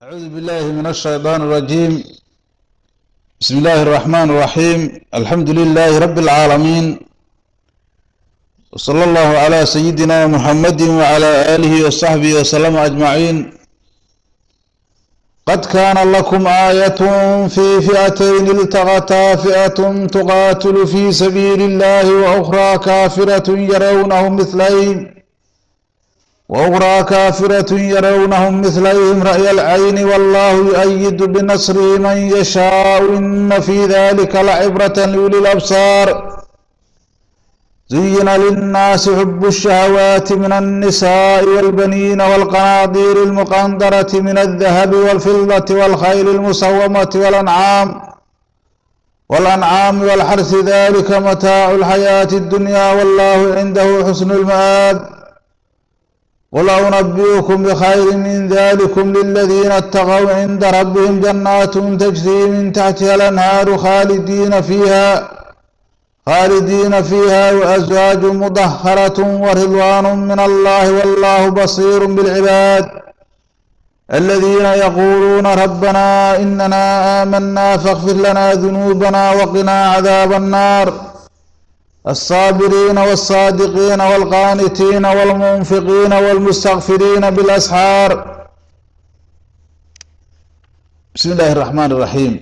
أعوذ بالله من الشيطان الرجيم. بسم الله الرحمن الرحيم. الحمد لله رب العالمين، وصلى الله على سيدنا محمد وعلى آله وصحبه وسلم أجمعين. قد كان لكم آية في فئتين التقتا، فئة تقاتل في سبيل الله وأخرى كافرة يرونهم مثليهم رأي العين، والله يؤيد بنصره من يشاء، إن في ذلك لعبرة لأولي الأبصار. زين للناس حب الشهوات من النساء والبنين والقناطير المقنطرة من الذهب والفضة والخيل المسومة والأنعام والحرث، ذلك متاع الحياة الدنيا، والله عنده حسن المآب. قل أنبئكم بخير من ذلكم للذين اتقوا عند ربهم، جنات تجري من تحتها الأنهار خالدين فيها وأزواج مطهرة ورضوان من الله، والله بصير بالعباد. الذين يقولون ربنا إننا آمنا فاغفر لنا ذنوبنا وقنا عذاب النار. الصابرين والصادقين والقانتين والمنفقين والمستغفرين بالأسحار. بسم الله الرحمن الرحيم.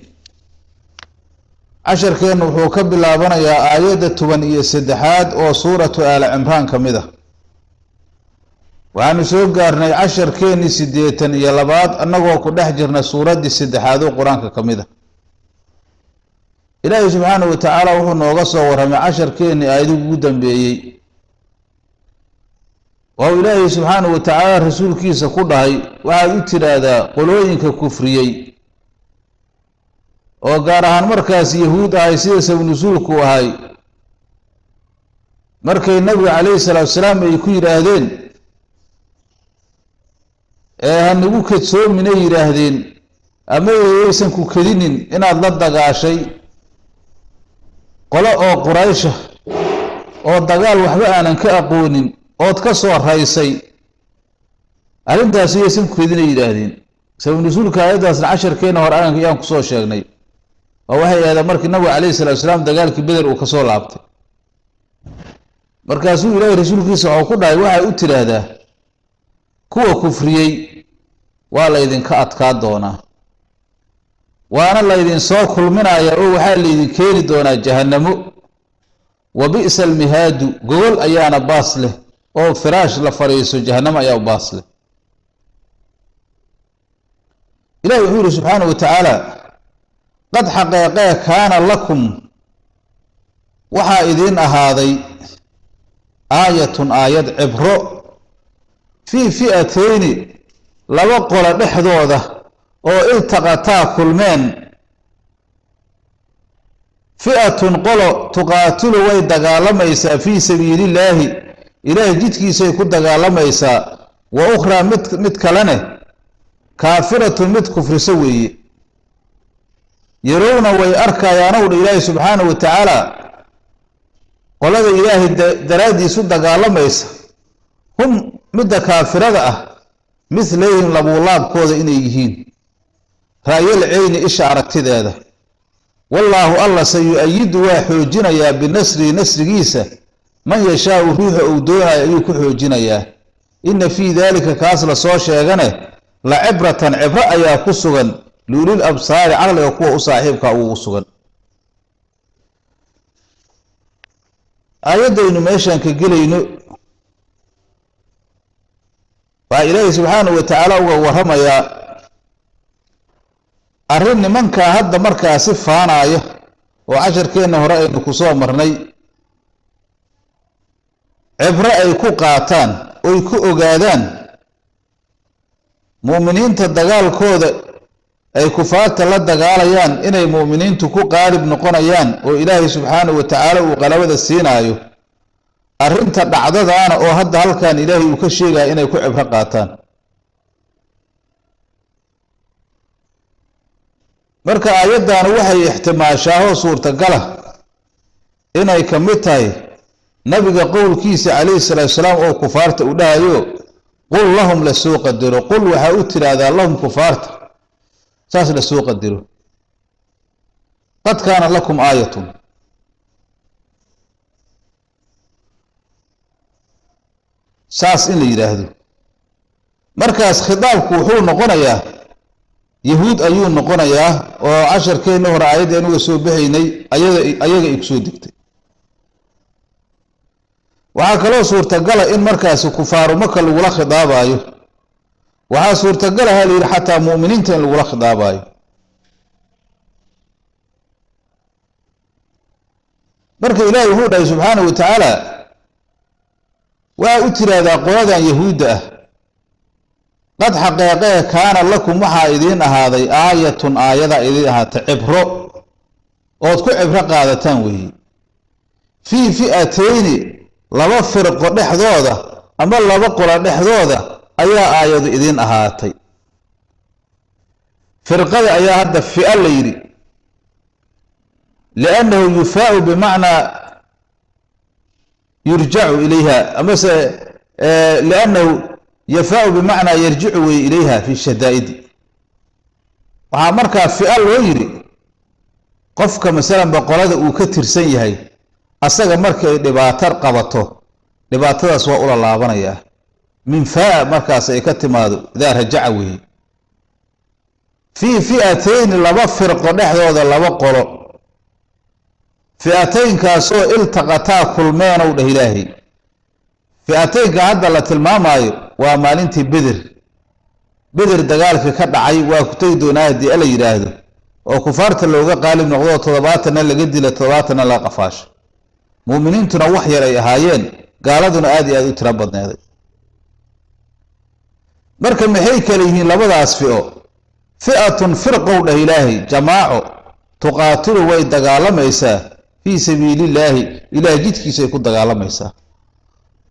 Casharkeennu wuxuu ka bilaabanayaa aayadda 13aad oo Suuratu Aala Cimraan ka mid ah. Waxaanu soo gaarnay casharkeennii 82aad, annagoo ku dhex jirna suuraddii saddexaad oo Qur-aanka ka mid ah. Ilaahay subxaanahu watacaala wuxuu nooga soo warramay casharkeennii aayadii ugu dambeeyey, oo Ilaahay subxaanahu watacaala rasuulkiisa ku dhahay: waxaad u tiraahdaa qolooyinka kufriyey, oo gaar ahaan markaas Yahuud ahay, sida sabnusuulku ahay, markay Nabiga calayhi salaatu wasalaam ay ku yidhaahdeen ee hanagu kadsoominay yidhaahdeen, ama yaysan ku kedinin inaad la dagaashay qolo oo Quraysha oo dagaal waxba aanan ka aqoonin ood ka soo raysay, arrintaasi yaysan ku kedinay yidhaahdeen. Sabnusuulka aayaddaasna casharkeenna hore ayaan kusoo sheegnay, oo waxay ahaydeen markii Nabiga calayhi salatu wasalaam dagaalkii Beder uu kasoo laabtay. Markaasuu Ilaahay rasuulkiisa waxuu ku dhahay: waxay u tidhaahdaa kuwa kufriyey, waa laydinka adkaa doonaa, waana laydinsoo kulminayaa, oo waxaa laydin keeni doonaa jahannamo. Wa bi'sa almihaadu, gogol ayaana baas leh, oo firaash la fadhiiso jahannamo ayaa u baas leh. Ilahi wuxuu yihi subxaanahu wa tacaala: qad xaqeeqee kaana lakum, waxaa idiin ahaaday, aayatun, aayad cibro, fii fi'ateyni, laba qolo dhexdooda oo iltaqataa, kulmeen. Fi'atun, qolo, tuqaatilu, way dagaalamaysaa, fii sabiilillaahi, Ilaahay jidkiisay ku dagaalamaysaa, wa ukhraa, mid kalene, kaafiratun, mid kufriso weeye. Yarowna, way arkayaanow dha Ilaahay subxaanahu wa tacaala, qolada Ilaahay daraaddiisu dagaalamaysa, hum, midda kaafirada ah, mithlayhim, labuulaabkooda inay yihiin, ra'yal ceyni, isha aragtideeda. Wallaahu, Alla, sayu-ayidu, waa xoojinayaa, binasrihi, nasrigiisa, man yashaau, ruuxa uu doonayo ayuu ku xoojinayaa. Inna fii daalika, kaas la soo sheegane, la cibratan, cibro ayaa ku sugan, liulil absaari, caqliga kuwa u saaxiibka ugu sugan. Aayaddaynu meeshaan ka gelayno waxaa Ilaahay subxaanahu wa tacaala uga warramayaa arrin nimankaa hadda markaasi faanaaya, oo casharkeenna hore aynu ku soo marnay, cibro ay ku qaataan oy ku ogaadaan mu'miniinta dagaalkooda ay kufaarta la dagaalayaan inay mu'miniintu ku qaalib noqonayaan, oo Ilaahay subxaanahu wa tacaala uu qalabada siinaayo. Arrinta dhacdadaana oo hadda halkan Ilaahay uu ka sheegaya inay ku cibro qaataan. Marka aayaddaanu waxay ixtimaashaahoo suurtagala inay ka mid tahay Nabiga qowlkiisa calayhi salaatu salaam oo kufaarta u dhahayo: qul lahum, lasoo qadaro, qul, waxaa u tiraahdaa, lahum, kufaarta. Saas la soo qadiro. Qad kaana lakum aayatun, saas in la yidhaahdo. Markaas khitaabku wuxuu noqonayaa yahuud ayuu noqonayaa, oo casharkeenna hore aayadda anuga soo baxaynay ayaga ay kusoo degtay. Waxaa kaloo suurtagala in markaasi kufaaru maka lagula khitaabaayo. Waxaa suurtagalaha la yidhi xataa mu'miniinta in lagula khitaabaayo. Marka ilaahay wuxuu dhahay subxaanahu wa tacaala, waxaa u tiraahdaa qoladan yahuudda ah, qad xaqeeqee kaana lakum waxaa idiin ahaaday aayatun, aayada idiin ahaatay, cibro ood ku cibro qaadataan weeye. Fii fi'atayni, laba firqo dhexdooda ama laba qolo dhexdooda ayaa aayadu idiin ahaatay. Firqada ayaa hadda fi'a la yidhi, liannahu yufaau bimacnaa yurjacu ilayha, amase liannahu yafaau bimacnaa yarjicu wey ilayha fi shadaa'idi. Waxaa markaa fi'a loo yidhi qofka masalanba qolada uu ka tirsan yahay, asaga markii ay dhibaato qabato dhibaatadaas waa ula laabanayaa. Min faa markaas ay ka timaado idaa rajaca weeye. Fii fi'atayni, laba firqo dhexdooda, laba qolo, fi'ataynkaasoo iltaqataa kulmeenow dheh ilaahay. Fi'ataynka hadda la tilmaamaayo waa maalintii Beder. Beder dagaalkii ka dhacay waa ku tegi doonaa haddii ala yidhaahdo, oo kufaarta looga qaalib noqdo, 70na laga dila, 70na laga qafaasho. Mu'miniintuna wax yar ay ahaayeen, gaaladuna aad iyo aad u tiro badneeday. Marka maxay kale yihiin labadaas fi'o? Fi'atun, firqow dheh ilaahay, jamaaco, tuqaatilu way dagaalamaysaa, fii sabiilillaahi, ilaah jidkiisay ku dagaalamaysaa.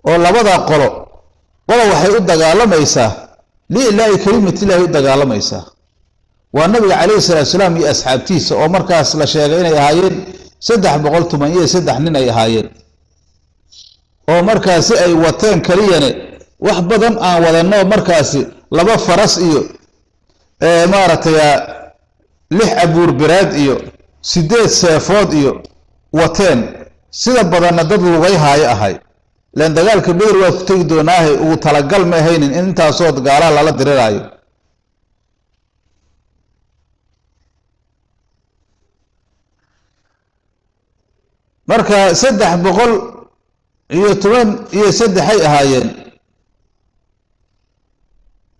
Oo labada qolo, qola waxay u dagaalamaysaa liilaahi kelimatillaahi u dagaalamaysaa, waa nabiga calayhi salaatu salaam iyo asxaabtiisa, oo markaas la sheegay inay ahaayeen 313 nin ay ahaayeen, oo markaasi ay wateen keliyane wax badan aan wadanno, markaasi 2 faras iyo maaragtay 6 abuur biraad iyo 8 seefood iyo wateen. Sida badanna dad lugay haayo ahay, ilaan dagaalka Beder waa ku tegi doonaahe, ugu talagal ma ahaynin in intaasoo gaalaha lala diriraayo. Marka 313ay ahaayeen.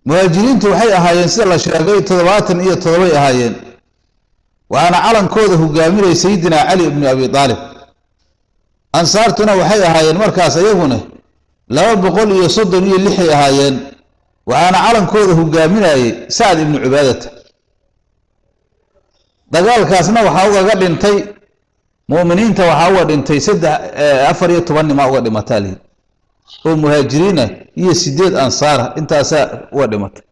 Muhaajiriintu waxay ahaayeen sida la sheegay 77ay ahaayeen, waxaana calankooda hogaaminayay Sayidina Cali ibnu Abi Aalib. Ansaartuna waxay ahaayeen markaas iyaguna 236ay ahaayeen, waxaana calankooda hogaaminayay Sacd ibnu Cubaadata. Dagaalkaasna waxaa ugaga dhintay mu'miniinta, waxaa uga dhintay 14 nimaa uga dhimataa lihi, oo muhaajiriinah iyo 8 ansaarah, intaasaa uga dhimatay.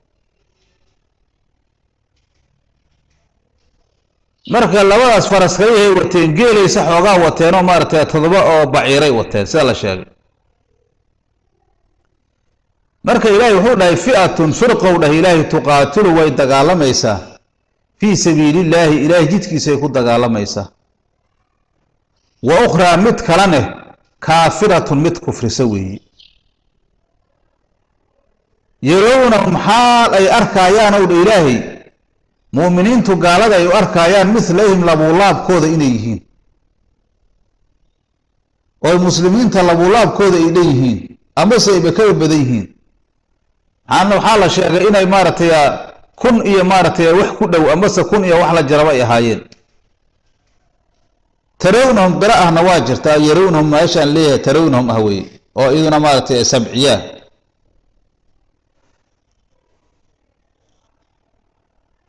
Marka labadaas faras kaliyahay wateen, geelaysa xoogaa wateenoo maaragtay 7 oo baciiray wateen sida la sheegay. Marka ilaahay wuxuu dhahay fi'atun, firqow dhahay ilaahay, tuqaatilu way dagaalamaysaa, fii sabiilillaahi, ilaahay jidkiisay ku dagaalamaysaa. Wa ukhraa, mid kalene, kaafiratun, mid kufrisa weeye. Yarownahum, xaal ay arkaayaan ow dha ilaahay, mu'miniintu gaalada ay u arkaayaan midlayhim, labuulaabkooda inay yihiin, oo muslimiinta labuulaabkooda ay dhan yihiin amase ayba kaba badan yihiin. Maxaana waxaa la sheegay inay maaragtay 1000 iyo maaragtay wax ku dhow amase 1000 iyo wax la jaraba ay ahaayeen. Tarawnahum qira ahna waa jirtaa, yarownahum meeshaan leeyahay tarawnahum ah weye, oo iyaduna maaragtay sabciyaa.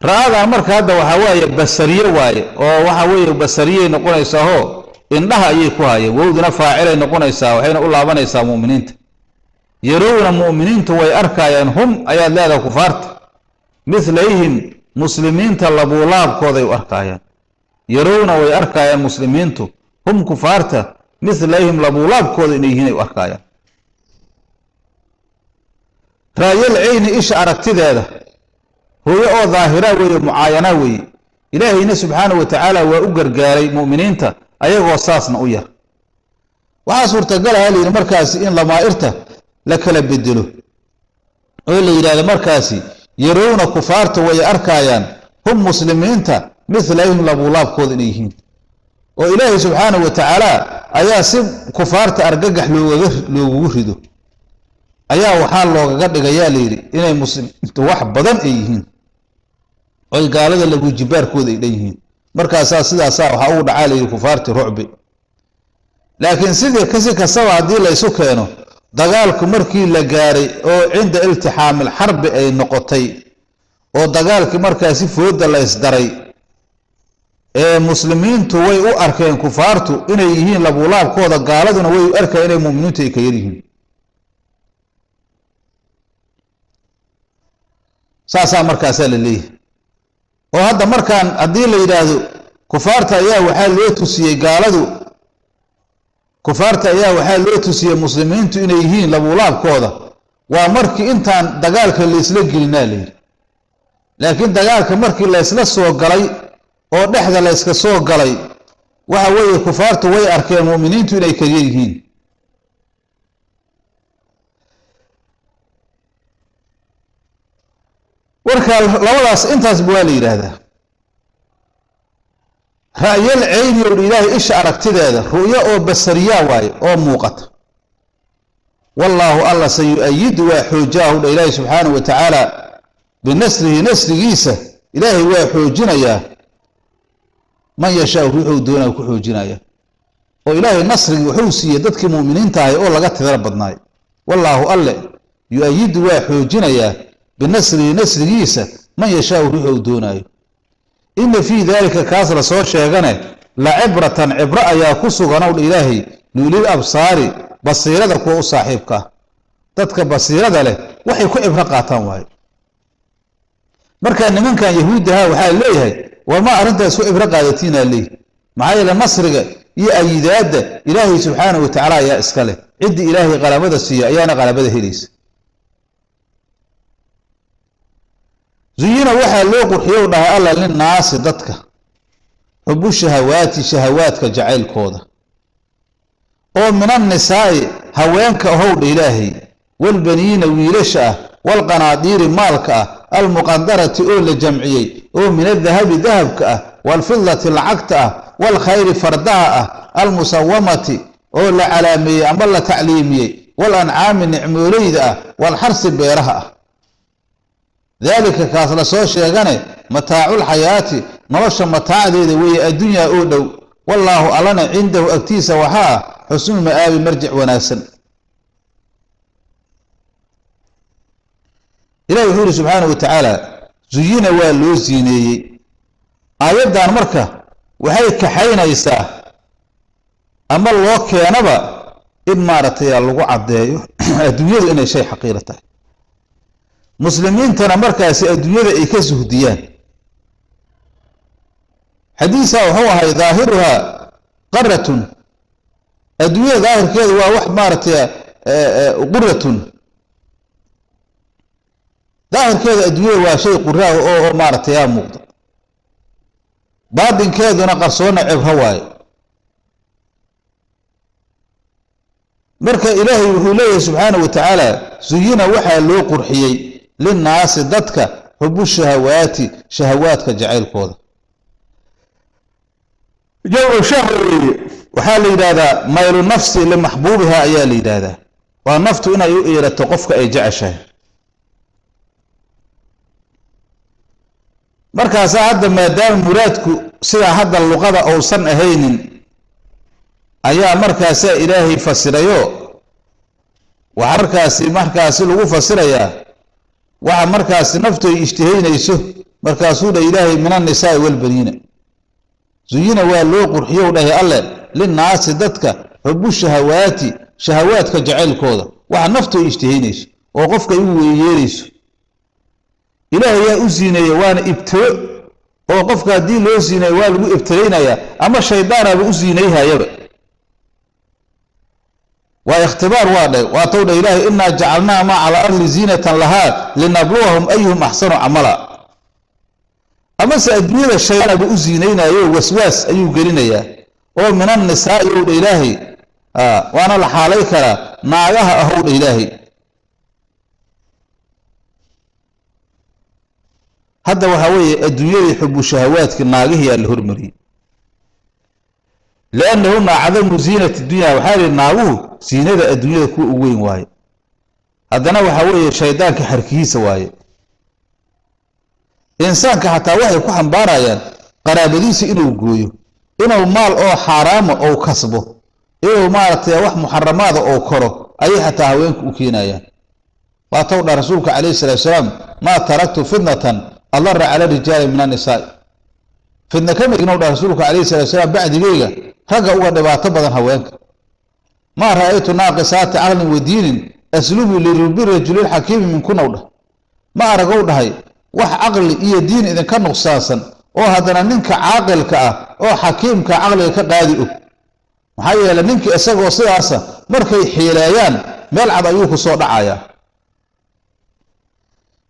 Ra-adan marka hadda waxaa waaye basariye waaye, oo waxa weeye basariyey noqonaysaahoo indhaha ayay ku haayeen, wowduna faacilay noqonaysaa, waxayna u laabanaysaa mu'miniinta. Yarowna, mu'miniintu way arkaayaan, hum ayaad leedahay kufaarta, mithlayhim, muslimiinta labuulaabkooday u arkaayaan. Yarowna way arkaayaan muslimiintu, hum kufaarta, mithlayhim, labuulaabkooda inay yihiin ay u arkaayaan. Raayal ceyni, isha aragtideeda. Ru'yo oo daahira weeye, mucaayana weeye. Ilaahayna subxaana wa tacaala waa u gargaaray mu'miniinta ayagoo saasna u yar. Waxaa suurtagalaha layidhi markaasi in lamaa'irta la kala bedelo oo la yidhahdo markaasi yarowna kufaarta way arkaayaan hum muslimiinta midlayhim labuulaabkooda inay yihiin, oo ilaahay subxaana wa tacaala ayaa si kufaarta argagax loogugu rido ayaa waxaa loogaga dhigayaa layidhi inay muslimiintu wax badan ay yihiin oy gaalada lagujibaarkooda ay dhan yihiin. Markaasaa sidaasaa waxaa ugu dhacaa layidhi kufaarti rucbi. Laakiin sidii kasi kastaba haddii laysu keeno, dagaalku markii la gaaray oo cinda iltixaamil xarbi ay noqotay oo dagaalkii markaasi fooda la ysdaray, ee muslimiintu way u arkeen kufaartu inay yihiin labuulaabkooda, gaaladuna way u arkayen inay mu'miniintu ay ka yar yihiin. Saasaa markaasaa la leeyahay. Oo hadda markaan haddii la yidhaahdo kufaarta ayaa waxaa loo tusiyey gaaladu, kufaarta ayaa waxaa loo tusiyey muslimiintu inay yihiin labuulaabkooda, waa markii intaan dagaalka laysla gelinaa layidhi. Laakiin dagaalka markii laysla soo galay oo dhexda layska soo galay, waxa weeye kufaartu way arkeen mu'miniintu inay kaliya yihiin. Warkaa labadaas intaasba waa la yidhaahdaa. Ra'yal ceyni ow ilaahay isha aragtideeda, ru'yo oo basariyaa waaye oo muuqata. Wallaahu alla sayu-ayidu waa xoojaahu dha ilaahay subxaanahu wa tacaala binasrihi, nasrigiisa ilaahay waa xoojinayaa man yashaau ruuxuu doonaa ku xoojinaya. Oo ilaahay nasrigii wuxuu siiyey dadkii mu'miniinta ahay oo laga tiro badnaay. Wallaahu alle yu-ayidu waa xoojinayaa binasrihi, nasrigiisa man yashaau ruuxuu doonaayo. Ina fii daalika kaas la soo sheegane la cibratan, cibro ayaa ku sugan ow dha ilaahay liulil absaari, basiirada kuwa u saaxiibka ah. Dadka basiirada leh waxay ku cibro qaataan waaye. Marka nimankan yahuuddaha waxaa leeyahay warma arrintaas ku cibro qaadatiinaa leeyahy, maxaa yeele nasriga iyo ayidaadda ilaahay subxaana wa tacaala ayaa iska leh. Ciddii ilaahay qalabada siiya ayaana qalabada helaysa. Zuyina waxaa loo qurxiyow dhahay alla linnaasi dadka xubu shahawaati, shahawaadka jacaylkooda oo min annisaa'i haweenka ahowdha ilaahay, walbaniina wiilasha ah, walqanaadiiri maalka ah, almuqadarati oo la jamciyey oo min adahabi dahabka ah, waalfidlati lacagta ah, waalkhayri fardaha ah, almusawamati oo la calaameeyey ama la tacliimiyey, walancaami nicmooleyda ah, waalxarsi beeraha ah. Daalika kaas la soo sheegane mataaculxayaati, nolosha mataacdeeda weeye addunyaa oo dhow. Wallaahu allana cindahu agtiisa waxaa ah xusnul ma'aabi, marjic wanaagsan. Ilahi wuxuu yihi subxaana wa tacaala zuyina waa loo siineeyey. Aayaddan marka waxay kaxaynaysaa ama loo keenaba in maaragtay lagu caddeeyo adduunyadu inay shay xaqiira tahay, muslimiintana markaasi adduunyada ay ka suhdiyaan. Xadiisaa wuxuu ahay daahiruhaa qaratun, adduunyada daahirkeedu waa wax maaragtay quratun, daahirkeeda adduunyada waa shay quraa oo maaragtay yaa muuqda, baatinkeeduna qarsoonna cibro waaye. Marka ilaahay wuxuu leeyahay subxaana wa tacaala zuyina waxaa loo qurxiyey linnaasi dadka xubu shahawaati, shahawaadka jacaylkooda. Jamcu shahwa weeye, waxaa la yidhaahdaa maylu nafsi limaxbuubiha ayaa la yidhaahdaa, waa naftu inay u iirato qofka ay jeceshahay. Markaasaa hadda maadaama muraadku sidaa hadda luqada uusan ahaynin ayaa markaasaa ilaahay fasirayo. Waxaa markaasi lagu fasirayaa waxa markaasi naftu ay ishtihaynayso. Markaasuu dhah ilaahay min annisaai walbaniina. Zuyina waa loo qurxiyow dhahay alle linnaasi dadka xubu shahawaati, shahawaadka jacaylkooda, waxa naftu ay ishtihaynayso oo qofka ay u weyeerayso. Ilaahay yaa u siineeye, waana ibtilo oo qofka haddii loo siineeyo waa lagu ibtilaynayaa, ama shaydaanaaba u siinayhayaba, waa ikhtibaar. Waa dhe waatow dheh ilaahay innaa jacalnaa maa cala ardi ziinatan lahaa linabluwahum ayuhum axsanu camala. Amase adduunyada shaydaanba u ziinaynayo, waswaas ayuu gelinayaa oo min annisaa'i ow dha ilaahay, waana la xaalay karaa naagaha ahow dha ilaahay. Hadda waxaa weeye adduunyadii xubu shahawaadki naagihiyaa la hormariyey, liannahuna acdamu ziinati dunya. Waxaa lihi naaguhu ziinada adduunyada kuwa ugu weyn waaye. Haddana waxaa weeye shaydaanka xarkihiisa waaye. Insaanka xataa waxay ku xambaarayaan qaraabadiisa inuu gooyo, inuu maal oo xaaraama ou kasbo, inuu maaragtay wax muxaramaada ou koro ayay xataa haweenku u keenayaan. Waatow dha rasuulka calayhi salatu salaam, maa taraktu fitnatan adara cala rijaali min annisaai. Fitna kama teginow dha rasuulka calayhi salatu salaam bacdigeyga ragga uga dhibaato badan haweenka. Maa ra'aytu naaqisaati caqlin wa diinin aslubu lirubi rajulilxakiimi minkunow dhah. Ma aragow dhahay wax caqli iyo diin idinka nuqsaansan oo haddana ninka caaqilka ah oo xakiimka caqliga ka qaadi og. Maxaa yeelay ninkii isagoo sidaasa markay xiileeyaan meel cad ayuu ku soo dhacayaa.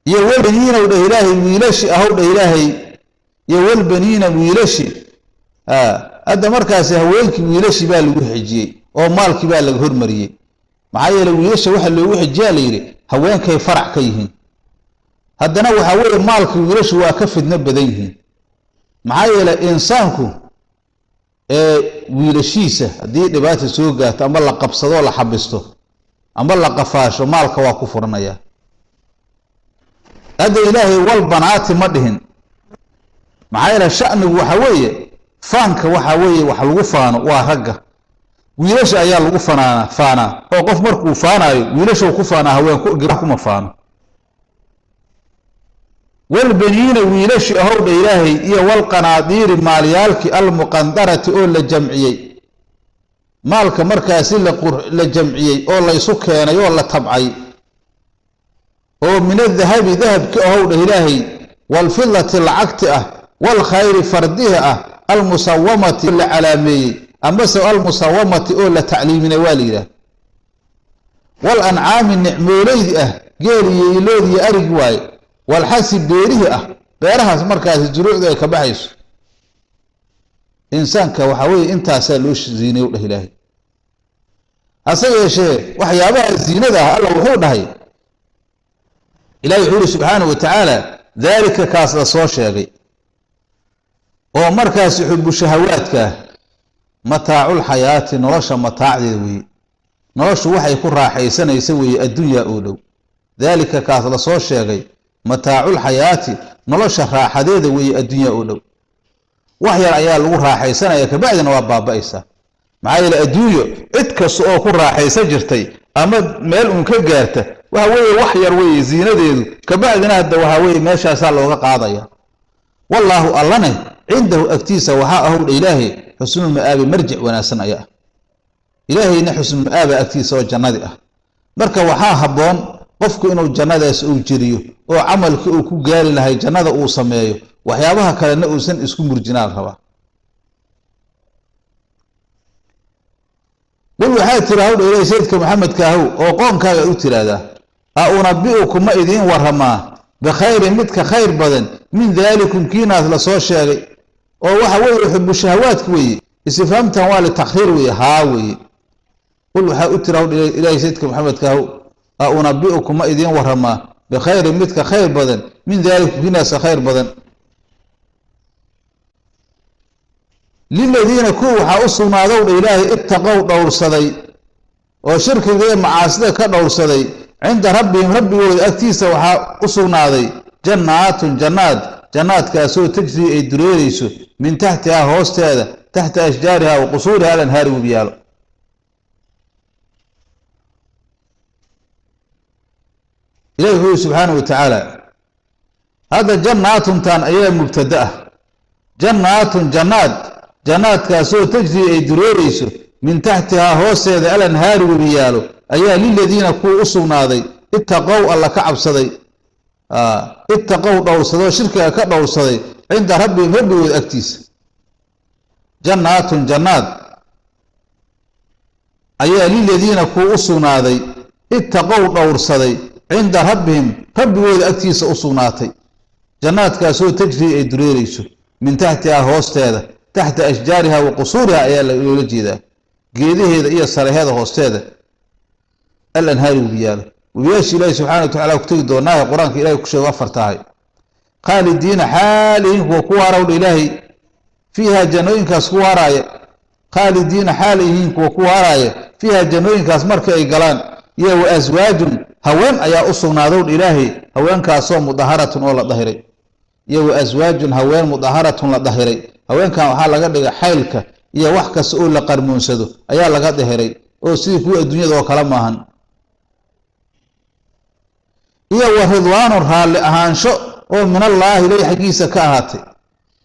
Iyo walbaniinow dheh ilaahay wiilashi ahow dheh ilaahay, iyo walbaniina wiilashi. Hadda markaasi haweenkii wiilashi baa lagu xijiyey oo maalkii baa laga hormariyey. Maxaa yeelay wiilasha waxa loogu xijiyaa layidhi haweenkay farac ka yihiin. Haddana waxaa weeye maalka wiilashu waa ka fidno badan yihiin. Maxaa yeelay insaanku ee wiilashiisa haddii dhibaata soo gaarto ama la qabsadoo la xabisto ama la qafaasho, maalka waa ku furanaya. Hadda ilaahay wal banaati ma dhihin. Maxaa yeelay sha'nigu waxa weeye faanka waxaa weeye wax lagu faano waa ragga. Wiilasha ayaa lagu faanaa oo qof markuu faanaayo wiilashau ku faanaa, haweenku gabdhaha kuma faano. Walbaniina wiilashi ahow dha ilaahay, iyo walqanaadiiri maalyaalkii almuqandarati oo la jamciyey, maalka markaasi la jamciyey oo laysu keenay oo la tabcay, oo min adahabi dahabki ahow dheh ilaahay, waalfidati lacagti ah, waalkhayri fardihi ah, almusawamati la calaameeyey amase almusawamati oo la tacliiminay waa la yidhaah, wal ancaami nicmooleydi ah, geel iyo iloodi iyo arigi waaye, walxasi beerihi ah, beerahaas markaasi zuruucdu ay ka baxayso. Insaanka waxaa weeye intaasaa loo ziinay dheh ilaahay. Hase yeeshee waxyaabaha ziinada ah alla wuxuu dhahay, ilahi wuxuu yihi subxaanahu wa tacaala, daalika kaas la soo sheegay oo markaasi xubu shahawaadka ah mataaculxayaati, nolosha mataacdeeda weeye, noloshu waxay ku raaxaysanaysa weeye addunya oo dhow. Daalika kaas la soo sheegay mataaculxayaati, nolosha raaxadeeda weeye addunya oo dhow. Wax yar ayaa lagu raaxaysanaya, kabacdina waa baaba'aysaa. Maxaa yeele adduunyo cid kasta oo ku raaxaysan jirtay ama meel uun ka gaarta waxa weeye wax yar weeye ziinadeedu, kabacdina hadda waxaa weeye meeshaasaa looga qaadaya. Wallaahu allane cindahu agtiisa waxaa ahow dha ilaahay xusnul ma'aabi, marjic wanaagsan ayaa ah. Ilaahayna xusnul ma'aaba agtiisa oo jannadi ah. Marka waxaa habboon qofku inuu jannadaas uu jeriyo oo camalkii uu ku gaari lahay jannada uu sameeyo, waxyaabaha kalena uusan isku murjinaa la rabaa. Qul waxaa tiri hawdha ilaahay sayidka maxamedka ahow oo qoonkaaga u tiraahdaa, a unabi'ukum ma idiin warramaa bikhayrin midka khayr badan min daalikum kiinaas la soo sheegay, oo waxa weeye xubu shahawaadka weeye. Istifhaamtan waa litakriir weeye, haa weeye. Qul waxaa u tiri hawdha ilaahay sayidka maxamedka ahow, a unabi'ukum ma idiin warramaa bikhayrin midka khayr badan min daalikum kiinaasa khayr badan. Liladiina kuwa waxaa u sugnaadow dha ilaahay ittaqow dhowrsaday oo shirkiga iyo macaasida ka dhowrsaday, cinda rabbihim rabbigooda agtiisa waxaa u sugnaaday jannaatun jannaad, jannaadkaasoo tajrii ay dureereyso min taxtihaa hoosteeda, taxta ashjaariha wa qusuuriha alanhaari webiyaalo. Ilahi wuxuu yihi subxaana wa tacaala, hadda jannaatuntan ayaa mubtada ah, jannaatun jannaad, jannaadkaasoo tajrii ay dureereyso min taxtihaa hoosteeda alanhaari webiyaalo ayaa liladiina kuwa u sugnaaday ittaqow alla ka cabsaday, ittaqow dhowrsadoo shirkiga ka dhowrsaday cinda rabbihim rabbigooda agtiisa. Jannaatun jannaad ayaa liladiina kuwa u sugnaaday ittaqow dhowrsaday cinda rabbihim rabbigooda agtiisa u sugnaatay. Jannaadkaasoo tajrii ay dureerayso min taxtihaa hoosteeda, taxta ashjaariha wa qusuuriha ayaa loola jeedaa, geedaheeda iyo saraheeda hoosteeda, al anhaari webiyaalo. Webiyaasha Ilaahi subxana wa tacala ku tegi doonaaye qur-aanka ilahay ku sheego afar tahay. Khaalidiina xaalihiin kuwa ku waarawdha Ilaahay fiiha jannooyinkaas ku waaraaya. Khaalidiina xaalihiin kuwa ku waaraaya fiiha jannooyinkaas marka ay galaan. Iyo wa aswaajun haween ayaa u sugnaadowdha Ilaahay, haweenkaasoo mudaharatun oo la dahiray. Iyo wa aswaajun haween mudaharatun la dahiray. Haweenkan waxaa laga dhigay xaylka iyo wax kasta oo la qarmoonsado ayaa laga dahiray, oo sidii kuwa adduunyada oo kale maahan. Iyo wa ridwaanun raalli ahaansho oo minallaahi ilahi xaggiisa ka ahaatay.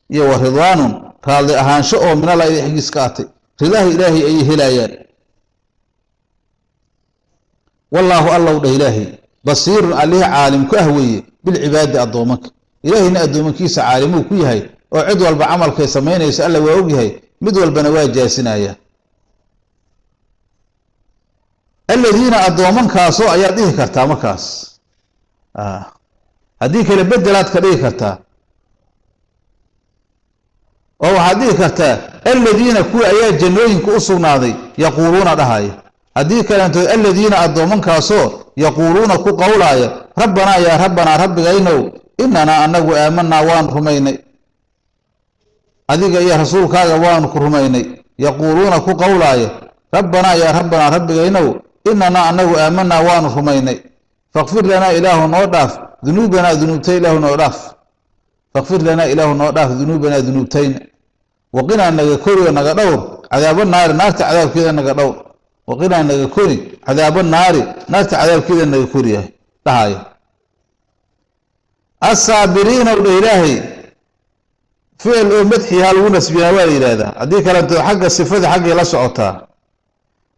Iyo wa ridwaanun raalli ahaansho oo minallahi ilahi xaggiisa ka ahaatay, ridaha Ilaahay ayay helayaan. Wallaahu allow dheh Ilaahay basiirun allihii caalim ku ah weeye bilcibaadi addoomanka. Ilaahayna addoomankiisa caalimuu ku yahay, oo cid walba camalkay samaynayso alla waa ogyahay, mid walbana waa jaasinaya. Aladiina addoomankaasoo ayaad dhihi kartaa markaas, haddii kale bedelaad ka dhigi kartaa, oo waxaad dhihi kartaa aladiina kuwa ayaa jannooyinka u sugnaaday yaquuluuna dhahaya. Haddii kaleentood aladiina addoomankaasoo yaquuluuna ku qowlaaya rabbanaa yaa rabbanaa rabbigaynow inanaa anagu aamanaa waanu rumaynay, adiga iyo rasuulkaaga waanu ku rumaynay. Yaquuluuna ku qowlaaya rabbanaa yaa rabbanaa rabbigaynow inanaa anagu aamanaa waanu rumaynay, fakfir lanaa ilaahu noo dhaaf dunuubanaa dunuubtay ilaahu noo dhaaf, fakfir lanaa ilaahu noo dhaaf dunuubanaa dunuubtayna, waqinaa naga kori oo naga dhowr cadaaba naari naarta cadaabkeeda naga dhowr, waqinaa naga kori cadaaba naari naarta cadaabkeeda naga koriyahay dhahaayo. Assaabiriina u dheh Ilaahay, ficil oo madxihaa lagu nasbiyaa waa la yidhaahdaa, haddii kalento xagga sifada xaggay la socotaa.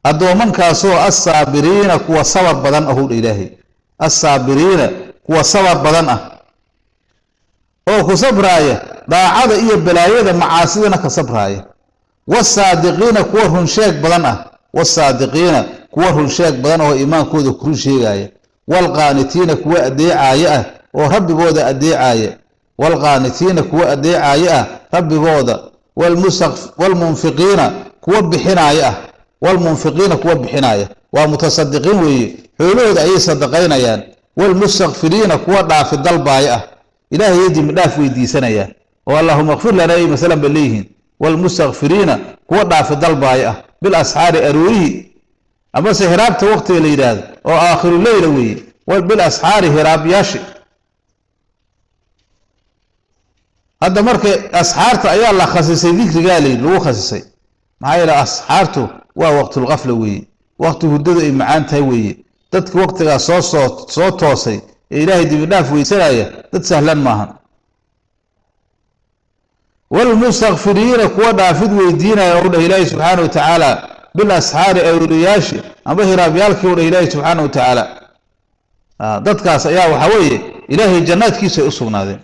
Addoomankaasoo assaabiriina kuwa sabar badan ahu dha Ilaahay, assaabiriina kuwa sabar badan ah oo ku sabraaya daacada iyo balaayada macaasidana ka sabraaya. Wasaadiqiina kuwa runsheeg badan ah, wasaadiqiina kuwa runsheeg badan oo iimaankooda ku run sheegaaya. Waalqaanitiina kuwa adeecaaya ah oo rabbigooda adeecaaya. Waalqaanitiina kuwa adeecaaya ah rabbigooda. Waalmunfiqiina kuwa bixinaaya ah, waalmunfiqiina kuwa bixinaaya waa mutasadiqiin weeye, xoolahooda ayay sadaqaynayaan. Waalmustakfiriina kuwa dhaafi dalbaaya ah, ilaahayay dembi dhaaf weydiisanayaan oo allaahuma kfir lanaa ay masalan ba leeyihiin. Waalmustakfiriina kuwa dhaafi dalbaaya ah bil asxaari aroorihii amase hiraabta waqtiga la yidhaahdo oo aakhiru leyla weeye, bil asxaari hiraabyaashe. Hadda marka asxaarta ayaa la khasisay, dikrigaa layidhi lagu khasisay, maxaa yeele asxaartu waa waqtulkafla weeye, waqti hurdadu ay macaan tahay weeye. Dadka waqtigaas soo toosay ee Ilaahay dibidhaaf weysanaya dad sahlan maahan. Waalmustakfiriina kuwa dhaafid weydiinaya ou dheh Ilaahay subxaana wa tacaala bil asxaari arooriyaashi amba hiraabyaalkii u dheh Ilaahay subxaana wa tacaala. Dadkaas ayaa waxaa weeye Ilaahay jannaadkiisa ay u sugnaadeen.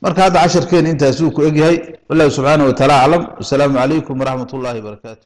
Marka hadda casharkeena intaasuu ku egyahay. Wallahu subxaana wa taala aclam. Wasalaamu calaykum waraxmat ullahi wabarakaatu.